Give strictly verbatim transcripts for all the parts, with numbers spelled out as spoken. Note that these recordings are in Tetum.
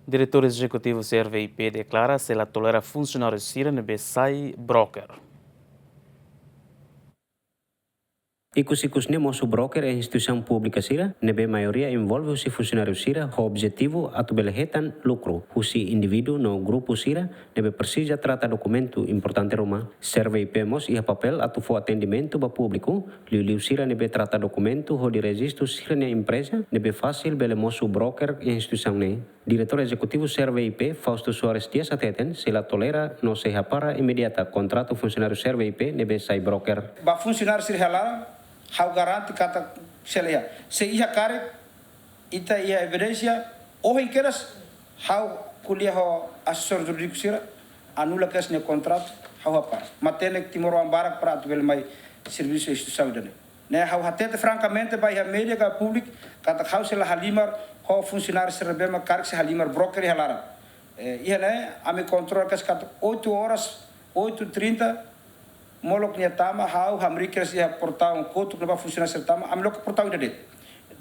Diretór Ezekutivu CRVIP deklara sei la tolera funsionáriu sira ne'ebé sai broker. Ikus-ikus ne'e mosu broker iha instituisaun públika sira, ne'ebé maioria envolve husi funsionáriu sira ho objetivu atu bele hetan lukru husi indivíduu no grupu sira ne'ebé presiza trata dokumentu importante ruma. CRVIP mós iha papél atu fó atendimentu ba públiku, liuliu sira ne'ebé trata dokumentu hodi rejistu sira-nia empreza, ne'ebé fasil bele mosu broker iha instituisaun ne'e. Diretór Ezekutivu CRVIP, Fausto Soares Dias hateten, sei la tolera no sei hapara imediata kontratu funsionáriu CRVIP ne'ebé sai broker. Ba funsionáriu sira iha laran, ha'u garante katak sei la iha. Se iha karik, ita iha evidénsia, ohin kedas, ha'u ko'alia ho asesór jurídiku sira, anula kedas nia kontratu, ha'u hapara. Matenek timoroan barak para atu bele mai servisu instituisaun ida-ne'e. Ne'e ha'u hatete frankamente ba iha média ka públiku, katak ha'u sei la halimar ho funsionáriu sira ne'ebé mak karik sei halimar broker iha laran. Eh, iha ne'e, ami kontrola kedas katak oito horas, oito e trinta, molok nia tama, ha'u hamriik kedas iha portaun kotuk ne'ebá funsionáriu sira tama, ami loke portaun ida de'it.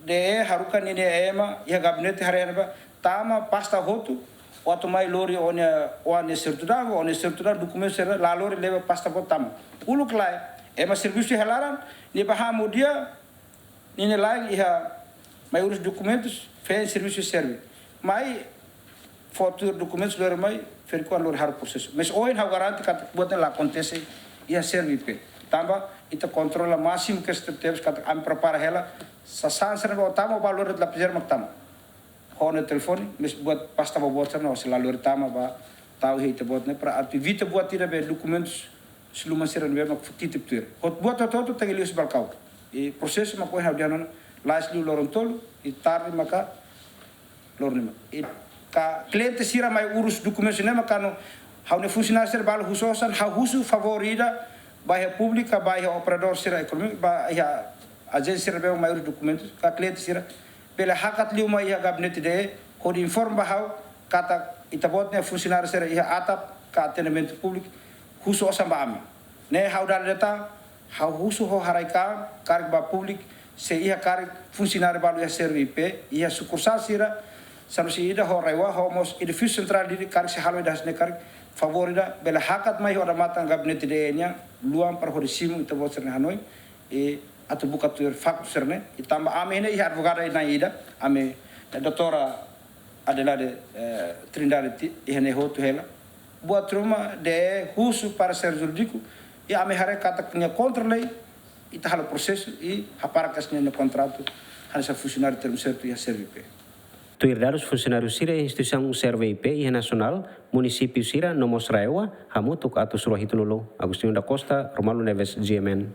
De'it haruka ninia ema iha gabinete haree ne'ebá, tama pasta hotu, atu mai lori ó-nia, ó-nia sertidaun, ó-nia sertidaun, dokumentu sira la lori leba pasta boot tama. Uluk lai, ema servisu iha laran, nia bá hamosu di'ak, ninia la'en iha mai urus dokumentus, feen servisu serve. Mai fó tuir dokumentus lori mai, ferik-oan lori halo prosesu. Mas ohin ha'u garante katak buat ne'e la akontese iha CRVIP. Tanba ita kontrola másimu kedas tebes katak ami prepara hela, sasán sira ne'ebé ó tama, ó bá lori lapiseira mak tama. Ho ó-nia telefone, mas buat pasta boboot sira ne'e ó sei la lori tama bá tau iha ita-boot ne'e para atu evita buat ida be dokumentus sira-luman sira ne'ebé mak foti tuir. Hotu buat hotu-hotu tenke liu husi balkaun. I prosesu mak ohin ha'u dehan ona, la'ós liu loron tolu, i tarde maka loron lima. I ka kliente sira mai urus dokumentu ne'e mak kuandu ha'u-nia funsionáriu sira balu husu osan, ha'u husu favór ida ba iha públiku, ba iha operadór sira ekonómiku, ba iha ajénsia sira ne'ebé mai urus dokumentu, ka kliente sira bele hakat liu mai iha gabinete de'it, hodi informa ba ha'u katak ita-boot nia funsionáriu sira iha ATAP ka atendimentu públiku husu osan ba ami. Ne'e ha'u dala ida tan, ha'u husu ho haraik-an karik ba públiku, se iha karik funsionáriu balu iha CRVIP, iha sukursál sira, Sanusi ida ho RAEOA ho mós edifísiu sentrál ida karik sei halo ida hanesan ne'e karik, favór ida bele hakat mai iha odamatan gabinete de'it nian luan para hodi simu ita-boot sira-nia hanoin, i atu buka tuir faktu sira-ne'e, i tanba ami ne'e iha advogada ida, ami, eh, doutora Adelaide, eh, Trindade ti-, iha ne'e hotu hela. Buat ruma de'it husu paresér jurídiku, i ami haree katak nia kontra lei, ita halo prosesu, i hapara kedas nia kontratu, hanesan funsionáriu termu sertu iha CRVIP. Tuir dadus funsionáriu sira instituisaun CRVIP iha nasionál, munisípiu sira no mós RAEOA, hamutuk atus rua hitunulu. Agostinho da Costa, Romualdo Neves, GMN.